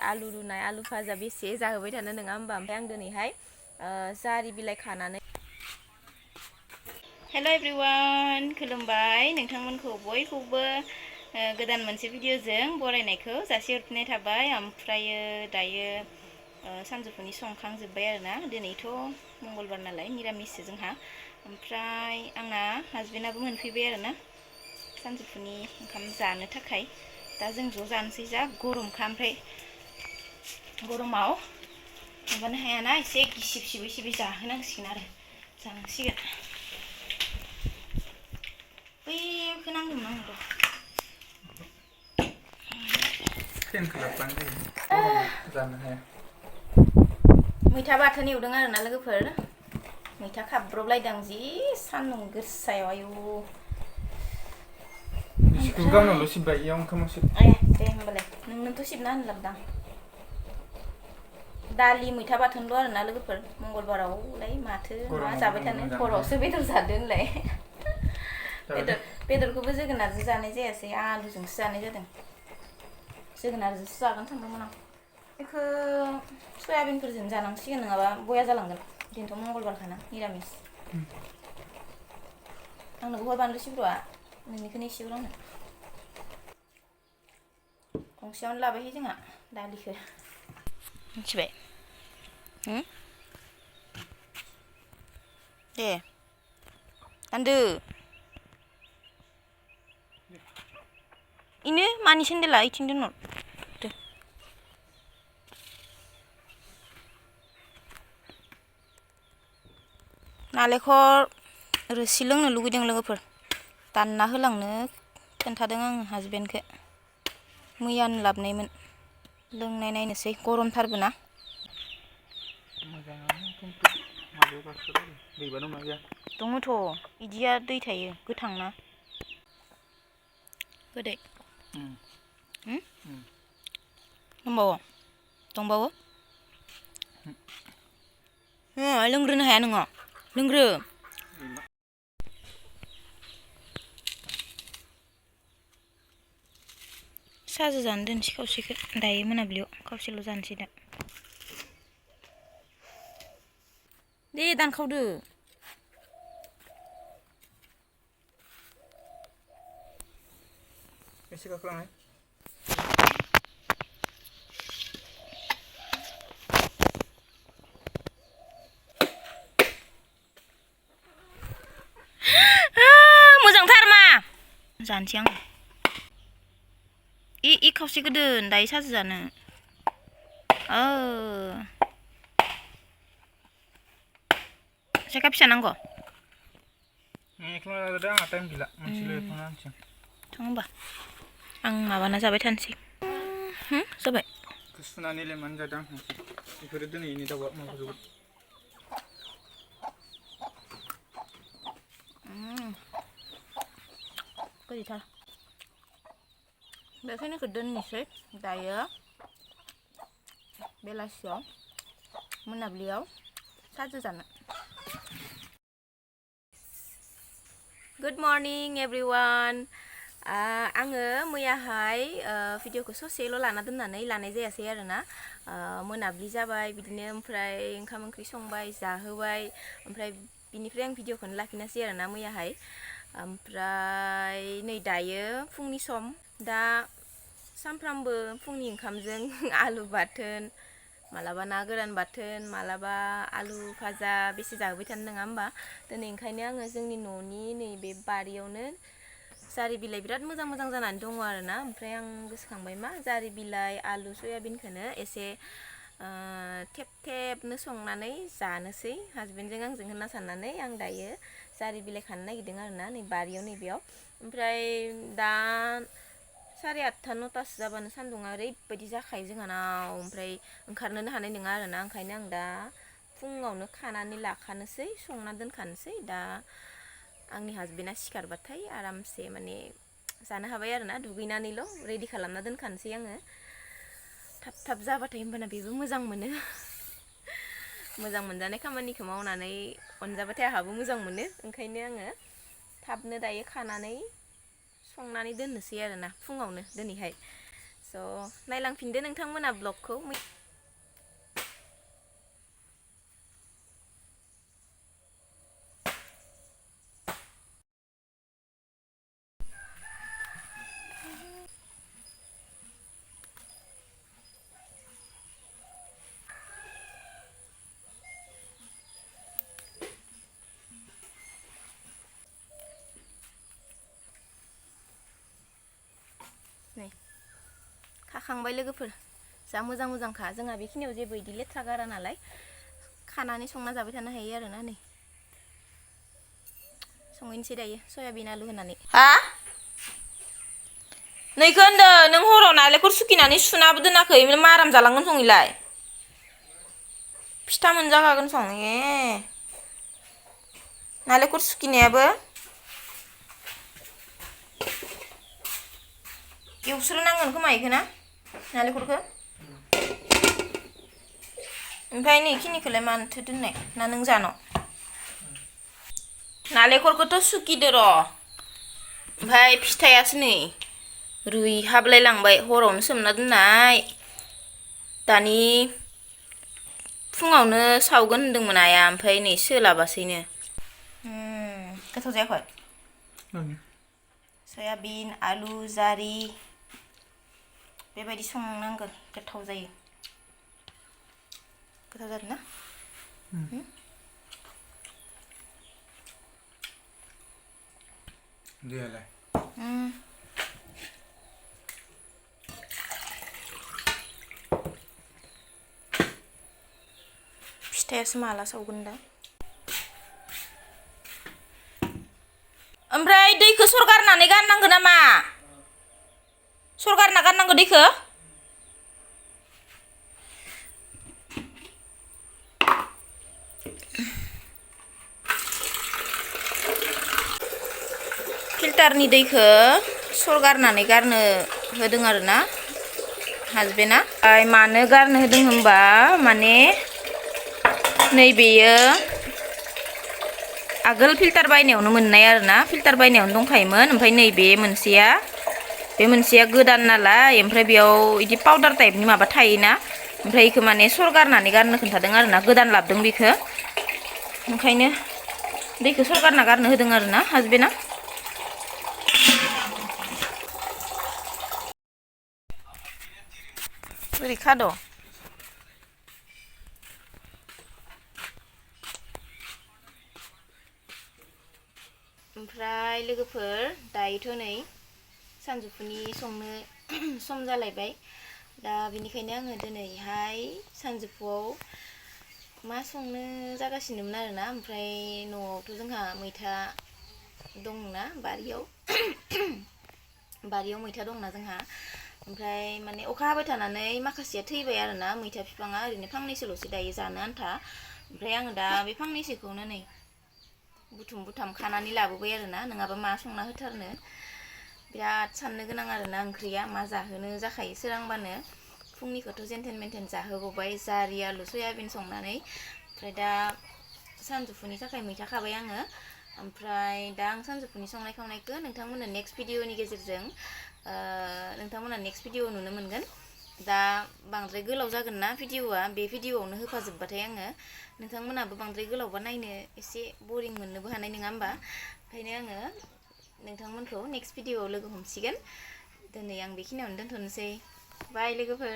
आलु रुनाय आलु भाजा बेसे जाहोबाय थानो नङा होमबा ओमफ्राय आं दिनैहाय जारि बिलाइ खानानै हेल' एभ्रिवान खुलुमबाय नोंथांमोनखौ बयखौबो गोदान मोनसे भिडिअजों बरायनायखौ जासिहरफिननाय थाबाय ओमफ्रायो दायो सानजौफुनि संखांजोब्बाय आरोना दिनैथ' मंगलबार नालाय निरामिससो जोंहा ओमफ्राय आंना हासबेन्डआबो मोनफैबाय आरोना सानजौफुनि ओंखाम जानो थाखाय दा जों ज' जानोसै जा गरमखा ओमफ्राय गरमाव माबानो हायाना एसे गिसिब सिबै सिबै जाहोनांसिगोन आरो जानांसिगोन बैखौ नांगौमोन आंनो फेनखौ लाबोबानो जायो जानो हाया मैथा बाथोन एवदों आरोना लोगोफोर मैथा खाब्रबलायदों जि सान्दुं गोसायाव आयु बिसिखौ गावनावल' सिबबाय इयाव ओंखामाव सिब दे होमबालाय नोंनोथ' सिबना होनो लाबदां दालि मैथा बाथोनल' आरोना लोगोफोर मंगलबारावलाय माथो मा जाबाय थानो हरावसो बेदर जादो होनलाय बेदरखौबो जोगोनारजों जानाय जायासै आलुजोंसो जानाय जादों जोगोनारजोंसो जागोन सानदोंमोन आं बेखौ सयाबिनफोरजों जानांसिगोन नङाबा बया जालांगोन दिनैथ' मंगलबारखाना निरामिस आंनोबो हर बानलु सिब्रुआ नोंनिखौनो एसे हर आंनो गंसेयावनो लाबायहाय जोंहा दालिखौ मिथिबाय दे दान्दो इनो मानि सेन्देला इथिं दोनहर नालेंखर रोसि लोंनो लुगैदों लोगोफोर दानना होलांनो खोन्थादों आं हासबेन्डखौ मैयानो लाबोनायमोन लोंनाय नायनोसै गरमथारबो ना दङथ' इदिया दै थायो गोथां ना गोदै दंबावो लोंग्रोनो हाया नोङो लोंग्रो साजो जानो दोनसै खावसेखौ दायो मोनाबिलियाव खावसेल' जानोसै दा दे दानखावदो एसे गाखोलांनाय मोजांथार मा जानोसै आं इ खावसेखौ दोन दायो साजो जानो सेखा फिसा नांगौ आंहा टाइम गैला मोनसेल' एवखांना होनोसै थां होमबा आं माबाना जाबाय थानोसै जाबाय सुनानै लेमनानै जादों आं बेफोरो दिनैनि दाउआ माबाजोबोद गोदैथार बेखिनिखौ दोननोसै दायो बेलासियाव मोनाबिलियाव साजो जानो गुड मर्निं एभ्रिवान आङो मैयाहाय भिडिअखौ ससेल' लाना दोननानै लानाय जायासै आरोना मोनाबिलि जाबाय बिदिनो ओमफ्राय ओंखाम ओंख्रि संबाय जाहोबाय ओमफ्राय बिनिफ्राय आं भिडिअखौनो लाखिनासै आरोना मैयाहाय ओमफ्राय नै दायो फुंनि सम दा सानफ्रामबो फुंनि ओंखामजों आलु बाथोन मालाबा ना गोरान बाथोन मालाबा आलु भाजा बेसे जाहोबाय थानो नङा होमबा दिनै ओंखायनो आङो जोंनि न'नि नैबे बारियावनो जारि बिलाइ बिराद मोजां मोजां जानानै दङ आरोना ओमफ्राय आं गोसोखांबाय मा जारि बिलाइ आलु सयाबिनखौनो एसे थेब थेबनो संनानै जानोसै हासबेन्डजों आंजों होनना साननानै आं दायो जारि बिलाइ खानो नागिरदों आरोना नै बारियाव नैबेयाव ओमफ्राय दा 8:30 9:00 जाबानो सान्दुङा ओरैबायदि जाखायो जोंहानाव ओमफ्राय ओंखारनोनो हानाय नङा आरोना ओंखायनो आं दा फुङावनो खानानै लाखानोसै संना दोनखानोसै दा आंनि हासबेन्डआ सिखारबाथाय आरामसे माने जानो हाबाय आरोना दुगैनानैल' रेडि खालामना दोनखानोसै आङो थाब थाब जाबाथाय होमबाना बेबो मोजां मोनो मोजां मोनजानाय खामानिखौ मावनानै अनजाबाथाय आंहाबो मोजां मोनो ओंखायनो आङो थाबनो दायो खानानै संनानै दोननोसै आरोना फुङावनो दिनैहाय स' नायलांफिनदो नोंथांमोना ब्लगखौ नै खाखांबाय लोगोफोर जा मोजां मोजांखा जोंहा बेखिनियाव जेबो इदि लेथ्रा गारा नालाय खानानै संना जाबाय थानो हायो आरोना नै संहैनोसै दायो सयाबिन आलु होनानै हा नैखो होनदो नों हराव नालेंखर सुखिनानै सुनाबो दोनाखै माराम जालांगोन सङैलाय फिथा मोनजाखागोन सं नालेंखर सुखिनायाबो एवस्रोनांगोन खोमा इखो ना नालेंखरखौ ओमफ्राय नै इखिनिखौलाय मानोथो दोननाय ना नों जानो नालेंखरखौथ' सुखिदो र' ओमफ्राय फिथायासो नै रुइहाबलाय लांबाय हरावनो सोमना दोननाय दानि फुङावनो सावगोन होनदोंमोन आइया ओमफ्राय नै सोलाबासैनो गोथाव जायाखै सयाबिन आलु जारि बेबायदि संनांगौ गोथाव जायो गोथाव जादों ना देलाय फिथायासो माला सावगोन दा ओमफ्राय दैखौ सरगारनानै गारनांगौ नामा सरगारना गारनांगौ दैखौ फिल्टारनि दैखौ सरगारनानै गारनो होदों आरोना हासबेन्डआ मानो गारनो होदों होनबा माने नैबेयो आगोल फिल्टार बायनायावनो मोननाय आरोना फिल्टार बायनायावनो दंखायोमोन ओमफ्राय नैबे मोनसेया गोदान नालाय ओमफ्राय बेयाव इदि पाउडार टाइपनि माबा थायोना ओमफ्राय इखो माने सरगारनानै गारनो खोन्थादों आरोना गोदान लाबोदों बेखौ ओंखायनो दैखौ सरगारना गारनो होदों आरोना हासबेन्डआ बोरै खाद' ओमफ्राय लोगोफोर दायोथ' नै सानजौफुनि संनो सम जालायबाय दा बेनिखायनो आङो दिनैहाय सानजौफुआव मा संनो जागासिनोमोन आरोना ओमफ्राय न'आवथ' जोंहा मैथा दंना बारियाव मैथा दंना जोंहा ओमफ्राय माने अखा हाबाय थानानै माखासेया थैबाय आरोना मैथा बिफाङा ओरैनो फांनैसोल'सो दायो जानो आन्था ओमफ्राय आङो दा बे फांनैसोखौनो नै बुथुम खानानै लाबोबाय आरोना नङाबा मा संना होथारनो बिराद साननो गोनां आरोना ओंख्रिया मा जाहोनो जाखायो सोरांबानो फुंनिखौथ' जेनथेन मेनथेन जाहोगबाय जारि आलु सयाबिन संनानै ओमफ्राय दा सानजौफुनि थाखाय मैथा खाबाय आङो ओमफ्राय दा आं सानजौफुनि संनाय खावनायखौ नोंथांमोननो नेक्स्ट भिडिअनि गेजेरजों नोंथांमोना नेक्स्ट भिडिअ नुनो मोनगोन दा बांद्राय गोलाव जागोन ना भिडिअआ बे भिडिअआवनो होफाजोबबाथाय आङो नोंथांमोनाबो बांद्राय गोलावबा नायनो एसे बरिं मोननोबो हानाय नङा होमबा ओंखायनो आङो नोंथांमोनखौ नेक्स्ट भिडिअआव लोगो हमसिगोन दिनै आं बेखिनियावनो दोनथ'नोसै बाय लोगोफोर